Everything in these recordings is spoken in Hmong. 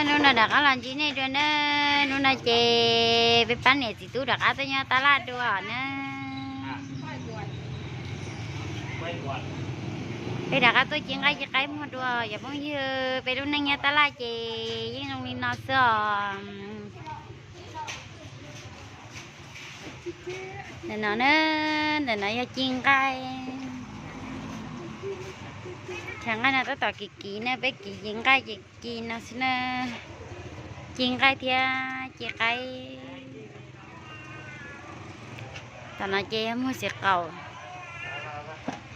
Hnub no rov qab los ntsib nej dua na. Hnub no ces peb pab niam txiv tub rov qab tuaj nyob tab laj dua na. Peb rov qab tuaj ci nqaij ci qaib muag dua yom phooj ywg. Peb lub neej nyob tab laj ces yeej zoo li no xwb os. Ntawm no na, ntawm no yog ci nqaij. Chav nqaij no tab tom kiv kiv na, peb kiv ci nqaij ces ci no xwb na. Ci nqaij thiab ci qaib. Tom no ces yog muag txiv qaum.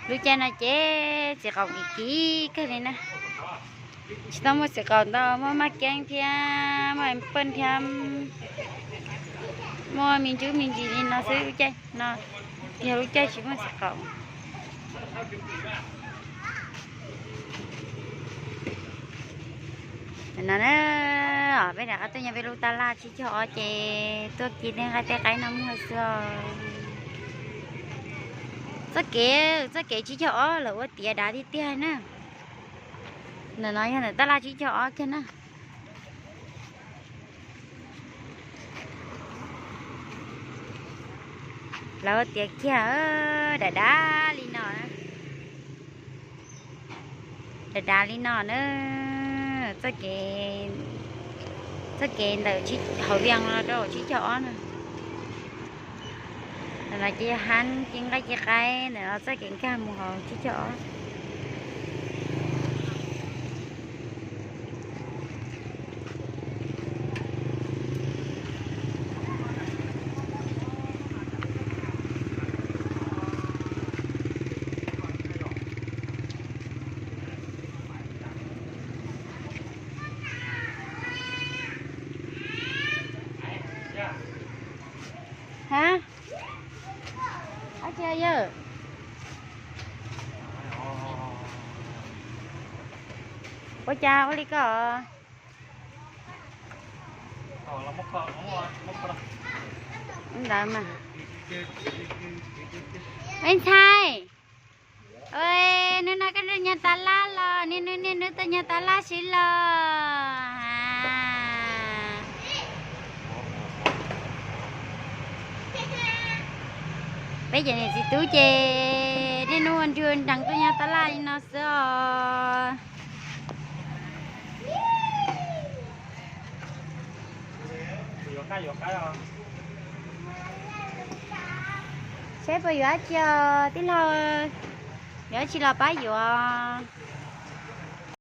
Lub caij no ces txiv qaum kiv kiv kawg li na. Tsis tau muaj txiv qaum ntau, muaj maj keeb thiab muaj paj thiab, muaj me ntsuj me ntsis li no xwb. Lub caij no yog lub caij tsis muaj txiv qaum. No na, peb rov qab tuaj nyob peb lub tab laj tsib caug ob ces tuaj ci tej nqaij tej qaib no muag xwb os. Txoj kev, txoj kev tsib caug ob lawv ua tiav dav tiag tiag na. Ntawm no yog ntawm tab laj tsib caug ob kiag na. Lawv ua tiav kiag dav dav li no. Dav dav li no na. Txoj kev ntawm hauv Vias no rau tsib caug ob na. Ntawm no ces yog hab ci nqaij ci qaib, ntawm no txoj kev nkag mus hauv tsib caug ob. Hab, ab tsi yawg, ua cas ua li ko? Ntawd mas, me ntxhais, hnub no koj tuaj nyob tab laj los, niaj hnub niaj hnub tuaj nyob tab laj sib los? Peb cov niam txiv tub ces niaj hnub ua nrwg nrees tuaj nyob tab laj li no xwb os. Saib puas yuav dab tsi os tij laug, yuav dab tsi los pab yuav.